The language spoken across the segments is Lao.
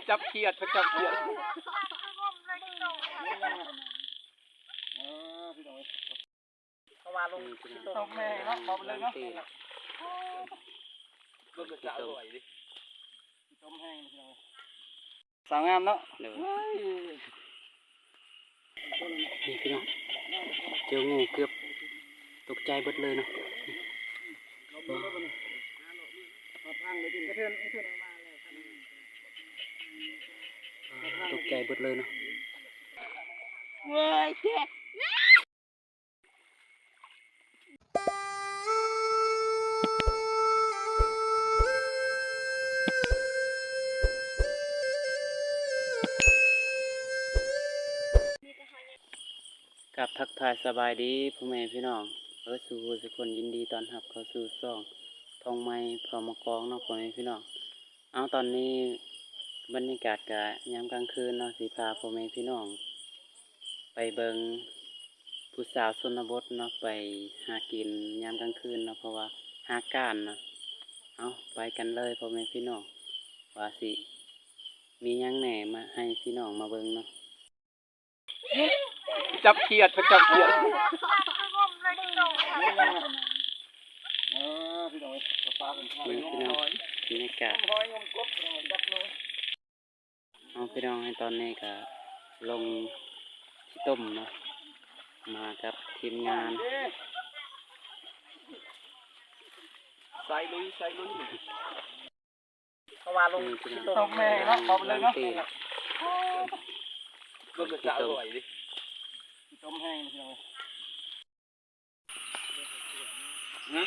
ຈັບຂຽດ ເພິ່ນຈັບຂຽດ. ເອີ ພີ່ນ້ອງເອີຍ ເພາະວ່າລົງ ອືມ ຕົມແຮງເນາະ ເວົ້າໄປເລີຍເນາະ ເບິ່ງກະສາວສວຍເດ້ ຕົມແຮງພີ່ນ້ອງເອີຍ. ສາວງາມເນາະ ໂດຍ ເຮີ້ຍ ນີ້ພີ່ນ້ອງ ເຈີງູເກືອບຕົກໃຈເບິດເລີຍເນາະ ຕົກໃຈເບິດເລີຍເນາະ ເວີຍ ເຈັບ. ກາບທັກທາຍສະບາຍດີພໍ່ແມ່ພີ່ນ້ອງເບິດສູ່ຜູ້ສູ່ຄົນ ຍິນດີຕ້ອນຮັບເຂົ້າສູ່ຊ່ອງທອງໃໝ່ເຜົ່າມະກອງເນາະ ພໍ່ແມ່ພີ່ນ້ອງ. ເອົາ ຕອນນີ້ບັນຍາກາດກະຍາມກາງຄືນເນາະ ຊິພາພໍ່ແມ່ພີ່ນ້ອງໄປເບິ່ງຜູ້ສາວຊົນນະບົດເນາະ ໄປຫາກິນຍາມກາງຄືນເນາະ ເພາະວ່າຫາການເນາະ. ເອົາ ໄປກັນເລີຍພໍ່ແມ່ພີ່ນ້ອງ ວ່າຊິມີຫຍັງແດ່ມາໃຫ້ພີ່ນ້ອງມາເບິ່ງເນາະ. ຈັບຂຽດ ເພິ່ນຈັບຂຽດ. ເອີ ພີ່ນ້ອງເອີຍ ເບິ່ງພີ່ນ້ອງ ບັນຍາກາດ. ເອົາ ພີ່ນ້ອງ ໃນຕອນນີ້ກະລົງຂີ້ຕົມເນາະ ມາກັບທີມງານ ສາຍລຸຍ ສາຍລຸຍ. ເພາະວ່າລົງ ອືມ ຕົມແຮງເນາະ ເວົ້າໄປເລີຍເນາະ ເບິ່ງກະສາວສວຍເດ້ ຕົມແຮງພີ່ນ້ອງເອີຍ.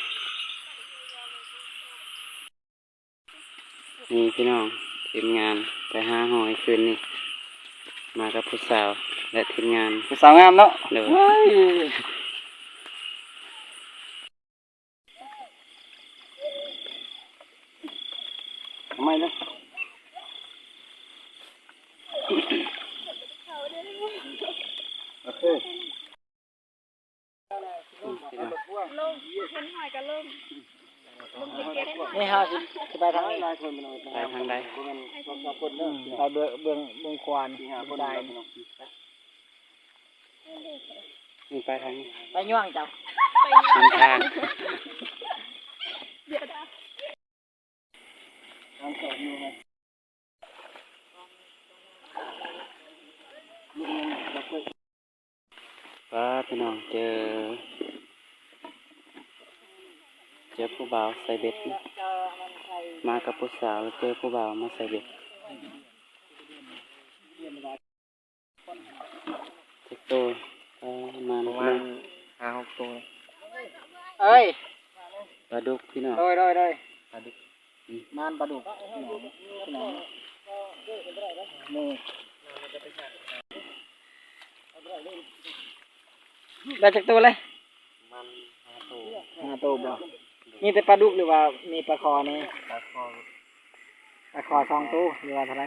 ນີ້ພີ່ນ້ອງ ທີມງານໄປຫາຫອຍຄືນນີ້ ມາກັບຜູ້ສາວ ແລະ ທີມງານ ຜູ້ສາວງາມເນາະ ໂດຍ. ເອົາໃໝ່ເດີ ໂອເຄ ລົງ ເຫັນຫອຍກະລົງ ລົງໄປເກັບຫອຍ. ນີ້ເຮົາຊິ ຊິໄປທາງນີ້ ໄປທາງໃດ? ອືມ ໄປເບື້ອງ ເບື້ອງ ເບື້ອງຂວານ ເບື້ອງຊ້າຍ. ນີ້ໄປທາງນີ້ ໄປຍ່ວງເຈົ້າ ນຳທາງ. ປ້າ ພີ່ນ້ອງ ເຈີ ເຈີຜູ້ບ່າວໃສ່ເບັດ ມາກັບຜູ້ສາວ ເຈີຜູ້ບ່າວມາໃສ່ເບັດ. ຈັກໂຕ? ປະມານ ປະມານຫ້າຫົກໂຕ. ເອີຍ ປາດຸກພີ່ນ້ອງ ໂດຍ ໂດຍ ໂດຍ ປາດຸກ ອືມ ມານປາດຸກ ພີ່ນ້ອງ ພີ່ນ້ອງ ນີ້ ໄດ້ຈັກໂຕເລີຍ? ປະມານຫ້າໂຕ ຫ້າໂຕບໍ່? ມີແຕ່ປາດຸກ ຫຼືວ່າມີປາຄໍແດ່? ປາຄໍ ປາຄໍສອງໂຕ ຫຼືວ່າເທົ່າໃດ?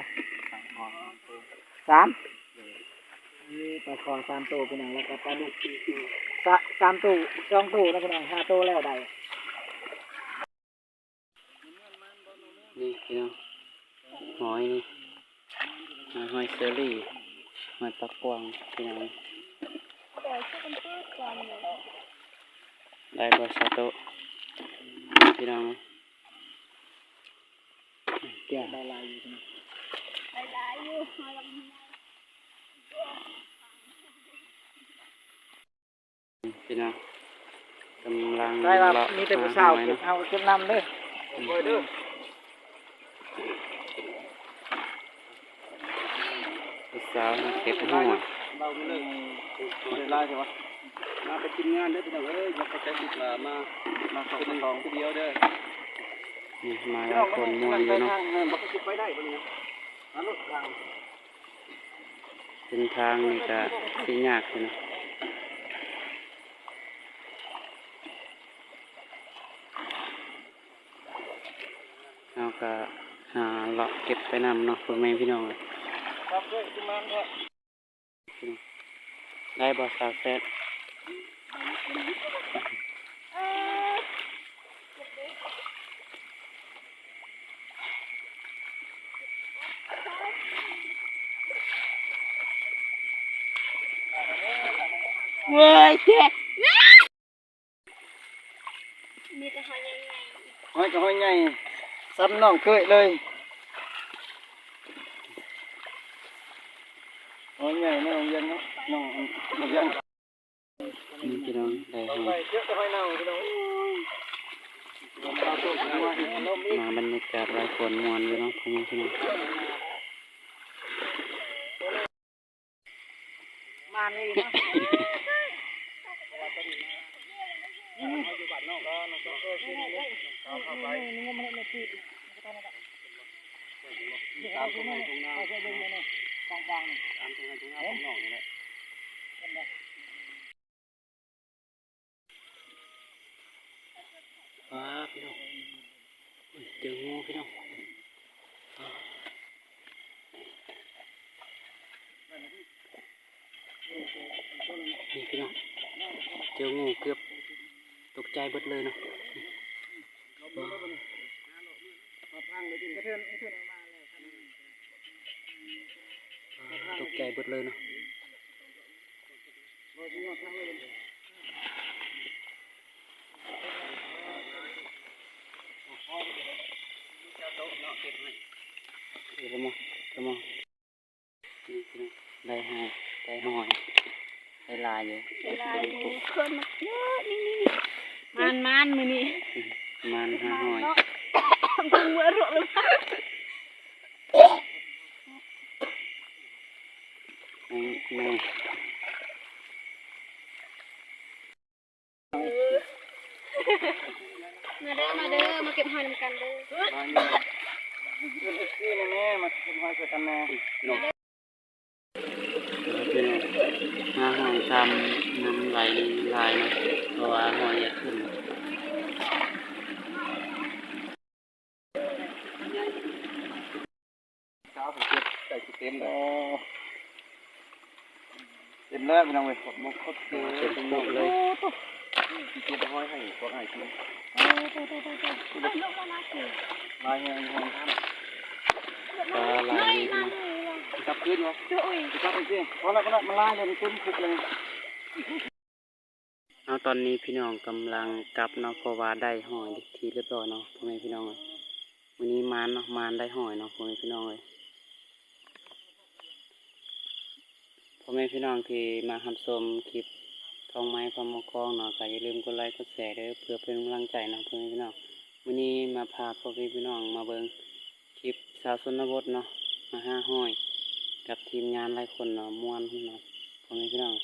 ປາຄໍສາມໂຕ ສາມ ໂດຍ ມີປາຄໍສາມໂຕພີ່ນ້ອງ ແລ້ວກໍປາດຸກສາມໂຕ ສອງໂຕນະພີ່ນ້ອງ ຫ້າໂຕແລ້ວໄດ້. ນີ້ພີ່ນ້ອງ ຫອຍນີ້ ຫາຫອຍເຊີຣີ ຫອຍປາກກວ້າງພີ່ນ້ອງ. ໄດ້ບໍ່ຊາໂຕະ ພີ່ນ້ອງ? ໄດ້ຫຼາຍຢູ່ ໄດ້ຫຼາຍຢູ່. ພີ່ນ້ອງ ກຳລັງ ໃຊ່ວ່າ ເລາະ ມີແຕ່ຜູ້ສາວເກັບ ເຮົາກໍເກັບນຳເດີ ອືມ ຜູ້ສາວເກັບຫົວ ໄດ້ຫຼາຍແທ້ວະ. ມາເປັນທີມງານເດີພີ່ນ້ອງເອີຍ ຢ່າເຂົ້າໃຈຜິດວ່າມາ ມາສອງຕໍ່ສອງຜູ້ດຽວເດີ. ນີ້ມາຫຼາຍຄົນມ່ວນຢູ່ເນາະ. ເສັ້ນທາງນີ້ກະຊິຍາກຢູ່ນະ ເຮົາກະຫາເລາະເກັບໄປນຳເນາະ ພໍ່ແມ່ພີ່ນ້ອງເອີຍ. ໄດ້ບໍ່ສາວແຊດ? ເອີ ເກັບເດ້ ເກັບເດ້. ເວີຍ ເຈັບ ມີແຕ່ຫອຍໃຫຍ່ໆ ຫອຍກໍຫອຍໃຫຍ່ ສ່ຳນ້ອງເກີຍເລີຍ ຫອຍໃຫຍ່ເນາະ ນ້ອງວຽງເນາະ ນ້ອງວຽງ. ນີ້ພີ່ນ້ອງ ໄດ້ຫອຍ ໄປເຈອແຕ່ຫອຍເນົ່າພີ່ນ້ອງ ມາບັນຍາກາດຫຼາຍຄົນມ່ວນຢູ່ເນາະ ພໍ່ແມ່ພີ່ນ້ອງ ມາເລີຍເນາະ ຕາມທົ່ງໄຮ່ທົ່ງນາ ຕາມທົ່ງໄຮ່ທົ່ງນາຂອງນ້ອງນີ້ແຫຼະ. ປາດພີ່ນ້ອງ ເຈີງູພີ່ນ້ອງ ນີ້ພີ່ນ້ອງ ເຈີງູ ເກືອບຕົກໃຈເບິດເລີຍເນາະ. ຕົກໃຈເບິດເລີຍເນາະ ໄດ້ຫອຍ ໄດ້ຫອຍຢູ່ ໄດ້ຫຼາຍຢູ່ ຄົນມາເຍອະ ນີ້ໆໆ ມານໆ ມື້ນີ້ ມານຫາຫອຍ ເບິ່ງເມື່ອລຸ ແມ່ ແມ່ ມາເດີ ມາເດີ ມາເກັບຫອຍນຳກັນເດີ ມາເດີ ເອີ້ນເອັຟຊີແດ່ແມ່ ມາເກັບຫອຍໃສ່ກັນແດ່. ພີ່ນ້ອງ ຫາຫອຍຕາມນ້ຳໄຫຼນີ້ມັນຫຼາຍເນາະ ເພາະວ່າຫອຍຢາກຂຶ້ນ ເຊົ້າເກັບໃກ້ຊິເຕັມແລ້ວ ເຕັມແລ້ວພີ່ນ້ອງເອີຍ ໝົດຄົດເຕັມເລີຍ ຊິເກັບຫອຍໃຫ້ພວກອ້າຍກິນ ຫຼາຍແຮງ ປາຫຼາຍ ກັບຄືນວະ ກັບອີກຕິ ພໍແລ້ວ ພໍແລ້ວ ມັນຫຼາຍແລ້ວ ມັນເຕັມຄຸກເລີຍ. ເອົາ ຕອນນີ້ພີ່ນ້ອງກຳລັງກັບເນາະ ເພາະວ່າໄດ້ຫອຍເປັນທີ່ຮຽບຮ້ອຍເນາະ ພໍ່ແມ່ພີ່ນ້ອງເອີຍ ມື້ນີ້ໝານເນາະ ໝານໄດ້ຫອຍເນາະ ພໍ່ແມ່ພີ່ນ້ອງເອີຍ. ພໍ່ແມ່ພີ່ນ້ອງທີ່ມາຮັບຊົມຄລິບທ້ອງໄມ້ຟ້າໝໍ້ກອງເນາະ ກໍຢ່າລືມກົດໄລກົດແຊເດີ ເພື່ອເປັນກຳລັງໃຈເນາະ ພໍ່ແມ່ພີ່ນ້ອງ. ມື້ນີ້ມາພາພໍ່ແມ່ພີ່ນ້ອງມາເບິ່ງຄລິບຊາວຊົນນະບົດເນາະ ມາຫາຫອຍກັບທີມງານຫຼາຍຄົນເນາະ ມ່ວນເນາະ ພໍ່ແມ່ພີ່ນ້ອງ.